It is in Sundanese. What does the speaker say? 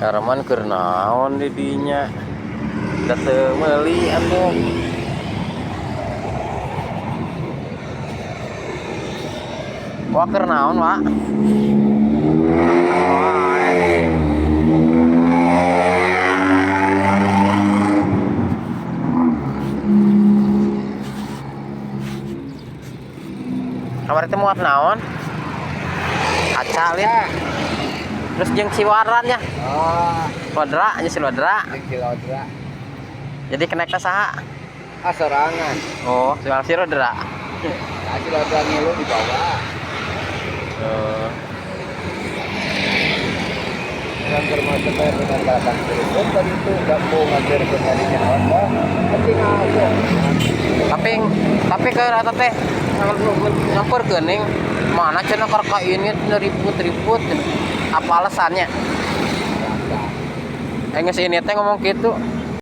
Herman keur naon di dinya? Da teu meuli atuh. Wah, keur naon, Wak? Kamari teh muat naon? Kaca lin. Terus jeung si Warlan nya. Oh, Lodra nya si Lodra. jeung si Lodra. Jadi kenekna saha? Ah, sorangan. Oh, si si Lodra. Nah, si Lodra ngilu di bawah. Oh. Orang ke rumah sampai dengan belakang telepon tadi itu nggak mau ngajar ke tadinya apa. Penting aja. Tapi ke rata teh nyamperkeun ning mana cenah keur ini ribut-ribut, apa alasannya? Eh, geus ini teh ngomong gitu.